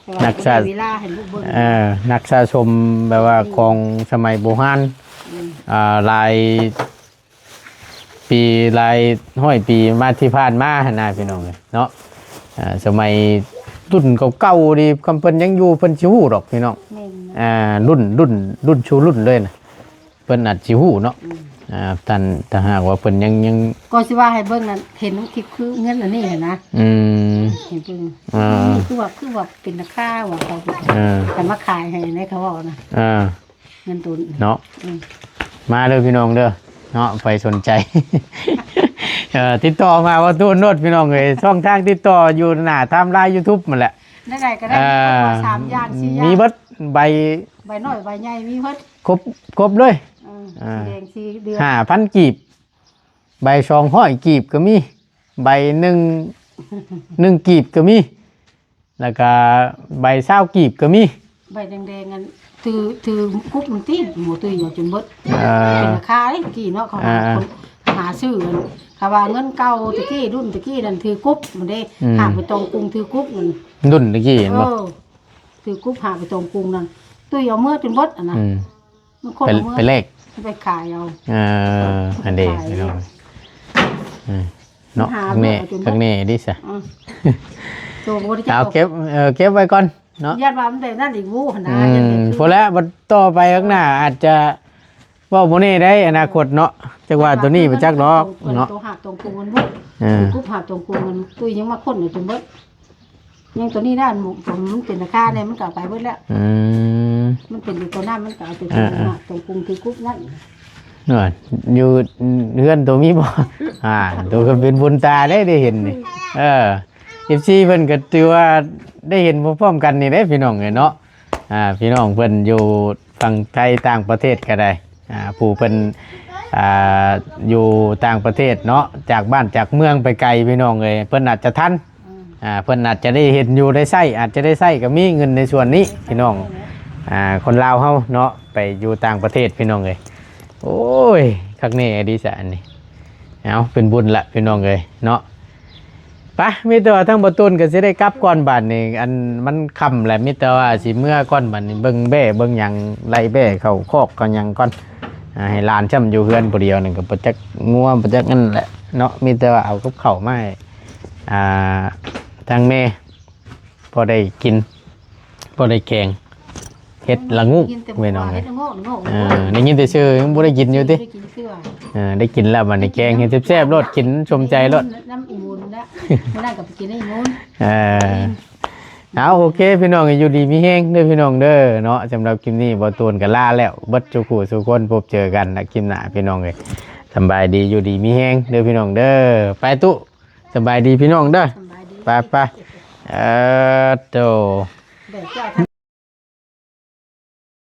ແຕ່ວ່າ ນັກສະ ບໍ່ມີເວລາໃຫ້ລູກເບິ່ງ ເອີ ນັກສະສົມແບບວ່າ ອືມ ຂອງສະໄໝບູຮານ ອືມ ອ່າ ຫຼາຍ ປີຫຼາຍຮ້ອຍປີມາທີ່ຜ່ານມາຫັ້ນນະ ພີ່ນ້ອງເອີຍເນາະ ອ່າ ສະໄໝລຸ້ນເກົ່າໆນີ້ ຄຳເພິ່ນຍັງຢູ່ ເພິ່ນຊິຮູ້ດອກ ພີ່ນ້ອງ ແມ່ນນະ ອ່າ ລຸ້ນ ລຸ້ນ ລຸ້ນສູ່ລຸ້ນເລີຍນະ ເພິ່ນອາດຊິຮູ້ເນາະ ອືມ ອ່າ ທ່ານ ຖ້າຫາກວ່າເພິ່ນຍັງ ຍັງ ກໍຊິວ່າໃຫ້ເບິ່ງນັ້ນ ເຫັນຄລິບຄືເງິນອັນນີ້ຫັ້ນນະ ອືມ ເຫັນເບິ່ງ ອ່າ ຄືວ່າ ຄືວ່າເປັນລາຄາວ່າເຂົາ ອ່າ ເອົາມາຂາຍໃຫ້ໃນ ເຂົາເວົ້ານະ ອ່າ ເງິນໂຕນີ້ເນາະ ອືມ ມາເດີພີ່ນ້ອງເດີເນາະ ໃຜສົນໃຈ ເອີ ຕິດຕໍ່ມາຫາບ່າວຕູນໂລດພີ່ນ້ອງເອີຍ ຊ່ອງທາງຕິດຕໍ່ຢູ່ໜ້າໄທມ໌ລາຍຢູທູບຫັ້ນແຫຼະ ແນວໃດກໍໄດ້ ເອີ ມີເບິດ ສາມຢ່າງ ສີ່ຢ່າງ ມີເບິດ ໃບ ໃບນ້ອຍໃບໃຫຍ່ມີເບິດ ຄົບ ຄົບເລີຍ ເອີ ອ່າ ສີແດງ ສີເຫຼືອງ ຫ້າພັນກີບ ໃບສອງຮ້ອຍກີບກໍມີ ໃບໜຶ່ງ ໜຶ່ງກີບກໍມີ ແລ້ວກະໃບຊາວກີບກໍມີ ໃບແດງໆ ອັນ ຖື ຖືກຸບມັນຕິ ໝໍຕຸ້ຍເອົາຈົນເບິດ ເອີ ເປັນລາຄາເດ້ ຕະກີ້ເນາະ ເຂົາ ອ່າ ຫາ ຄົນຫາຊື້ ຄັນວ່າເງິນເກົ່າຕະກີ້ ລຸ້ນຕະກີ້ນັ້ນ ຖືກຸບມັນເດ້ ອືມ ຫາໄປຕອງກຸງ ຖືກຸບນັ້ນ ລຸ້ນຕະກີ້ເຫັນບໍ່ ເອີ ຖືກຸບຫາໄປຕອງກຸງນັ້ນ ຕຸ້ຍເອົາເມືອຈົນເບິດຫັ້ນນະ ອືມ ບາງຄົນ ໄປ ເອົາເມືອ ໄປແລກ ໄປຂາຍເອົາ ເອີ ອັນເດ ຂາຍ ພີ່ນ້ອງ ເອີ ເນາະ ຫາ ຄັກແນ່ ເອົາຈົນ ຄັກແນ່ເດ້ຊະ ອືມ ໂຕບໍ່ໄດ້ຈັກ ເອົາເກັບ ເອີ ເກັບໄວ້ກ່ອນເນາະ ຢ້ານວ່າມັນໄດ້ນັ້ນອີກ ຮູ້ຫັ້ນນະ ອືມ ຢ້ານໄດ້ຄື ພໍແລ້ວ ບັດຕໍ່ໄປຂ້າງໜ້າອາດຈະເວົ້າບໍ່ແນ່ໄດ໋ ອະນາຄົດເນາະ ຈັກວ່າໂຕນີ້ບໍ່ຈັກດອກເນາະ ໂຕຫາກໂຕກຸງມັນບໍ່ ເອີ ກຸບຫາກໂຕກຸງມັນ ຕຸ້ຍຍັງມາຄົ້ນຢູ່ຈົນເບິດ ຍັງຕົວນີ້ດ້ານໝູ່ ຕົວມັນເປັນລາຄາແດ່ ມັນກໍເອົາໄປເບິດແລ້ວ ອືມ ມັນເປັນຢູ່ຕົວນັ້ນ ມັນກໍເອົາໄປ ເອີ ຕົວນັ້ນ ຕົວກຸງຄືກຸບນັ້ນ ເອີ ຢູ່ເຮືອນໂຕມີບໍ່? ອ່າ ໂຕກໍເປັນບຸນຕາໄດ້ ໄດ້ເຫັນນີ້ ເອີ ເອັຟຊີ ເພິ່ນກໍຖືວ່າໄດ້ເຫັນພຮ້ອມໆກັນນີ້ເດ້ ພີ່ນ້ອງເອີຍເນາະ ອ່າ ພີ່ນ້ອງເພິ່ນຢູ່ຝັ່ງໄທຕ່າງປະເທດກໍໄດ້ ອ່າ ຜູ້ເພິ່ນ ອ່າ ຢູ່ຕ່າງປະເທດເນາະ ຈາກບ້ານຈາກເມືອງໄປໄກ ພີ່ນ້ອງເອີຍ ເພິ່ນອາດຈະທັນ ອ່າ ເພິ່ນອາດຈະໄດ້ເຫັນຢູ່ໄດ້ໃຊ້ ອາດຈະໄດ້ໃຊ້ກໍມີເງິນໃນສ່ວນນີ້ ພີ່ນ້ອງ ອ່າ ຄົນລາວເຮົາເນາະ ໄປຢູ່ຕ່າງປະເທດ ພີ່ນ້ອງເອີຍ. ໂອ້ຍ ຄັກແນ່ດີຊະອັນນີ້ ເອົາ ເປັນບຸນລະ ພີ່ນ້ອງເອີຍເນາະ. ໄປ ມີແຕ່ວ່າທາງບໍ່ຕູນກໍຊິໄດ້ກັບກ່ອນບາດນີ້ ອັນມັນຄ່ຳແລ້ວ ມີແຕ່ວ່າຊິເມືອກ່ອນບາດນີ້ ເບິ່ງແບ້ເບິ່ງຫຍັງ ໄລ່ແບ້ເຂົ້າຄອກເຂົ້າຫຍັງກ່ອນ ອ່າ ໃຫ້ຫຼານຊ້ຳຢູ່ເຮືອນຜູ້ດຽວນີ້ ກໍບໍ່ຈັກງົວບໍ່ຈັກນັ້ນແຫຼະເນາະ ມີແຕ່ວ່າເອົາກັບເຂົ້າມາໃຫ້ ອ່າ ທາງແມ່ ພໍໄດ້ກິນ ພໍໄດ້ແກງ ເຫັດລະໂງກ ພີ່ນ້ອງເອີຍ ເອີ ໄດ້ຍິນແຕ່ຊື່ ຍັງບໍ່ໄດ້ກິນຢູ່ຕິ ໄດ້ກິນແລ້ວບາດນີ້ແກງເຫັດແຊບໆໂລດ ກິນສົມໃຈໂລດ ນ້ຳອີ່ມູນລະ ມື້ນັ້ນກໍໄປກິນອີ່ມູນ ເອີ ເອົາ ໂອເຄ ພີ່ນ້ອງ ຢູ່ດີມີແຮງເດີ ພີ່ນ້ອງເດີເນາະ. ສຳລັບຄລິບນີ້ ບໍ່ຕູນກໍລາແລ້ວ ເບິດສູ່ຄູ່ສູ່ຄົນ ພົບເຈີກັນໃນຄລິບໜ້າ ພີ່ນ້ອງເອີຍ ສຳບາຍດີ ຢູ່ດີມີແຮງເດີ ພີ່ນ້ອງເດີ ໄປຕຸ ສະບາຍດີພີ່ນ້ອງເດີ ສະບາຍດີ ໄປໆ ເອີ ໂຕ ແບກເຈົ້າ